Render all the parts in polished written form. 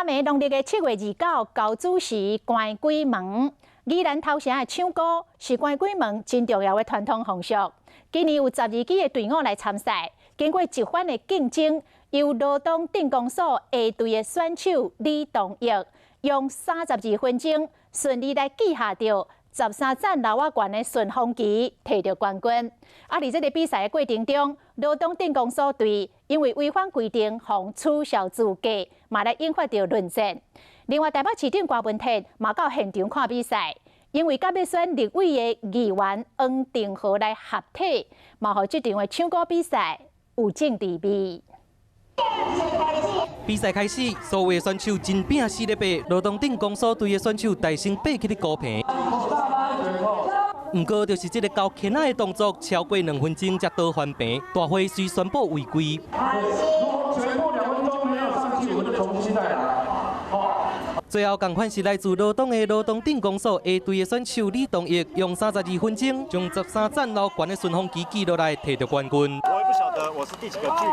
暝農曆的7月29，猴子時關鬼門。宜蘭頭城的搶孤是關鬼門真重要的傳統風俗。今年有12支的隊伍來參賽，經過一番的競爭，由羅東鎮公所 A 隊的選手李東玉用32分鐘順利來記下著13棧樓仔懸的順風旗，提著冠軍。啊，佇這个比賽的過程中，羅東鎮公所隊因為違反規定，予取消資格，嘛來引發著論戰。另外，台北市長柯文哲嘛到現場看比賽，因為佮欲選立委的議員黃定和來合體，嘛予這場的搶孤比賽有政治味。比賽開始，所有的選手真拼死咧爬，羅東鎮公所隊的選手大聲爬起咧孤棚。毋過就是這个猴牽仔的動作，超過2分鐘才倒翻棚，大會遂宣布違規。如果全部2分鐘沒有上去，我們就重新再來。最後，仝款是來自羅東的羅東鎮公所 A 隊的選手李東玉，用32分鐘將13棧樓懸的順風旗記落來，提著冠軍。我也不曉得我是第幾個聚，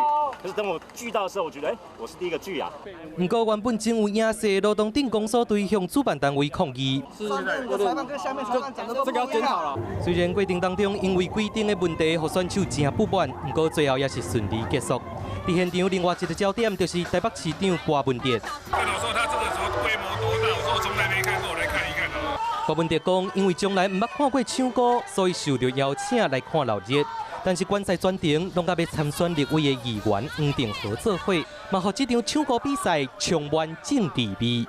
可是等我聚到的時候，我覺得，欸，我是第一個聚啊。毋過原本真有贏勢的羅東鎮公所隊向主辦單位抗議。上面的裁判跟下面裁判講的都不一樣。雖然過程當中因為規定的問題，予選手真不滿，毋過最後也是順利結束。佇現場另外一個焦點就是台北市長柯文哲。說他這個時候規模多大？我說我從來沒看過，我來看一看哦。柯文哲講，因為從來毋捌看過搶孤，所以受著邀請來看鬧熱。但是觀賽全程攏佮欲參選立委的議員黃定和做伙，嘛予這場搶孤比賽充滿政治味。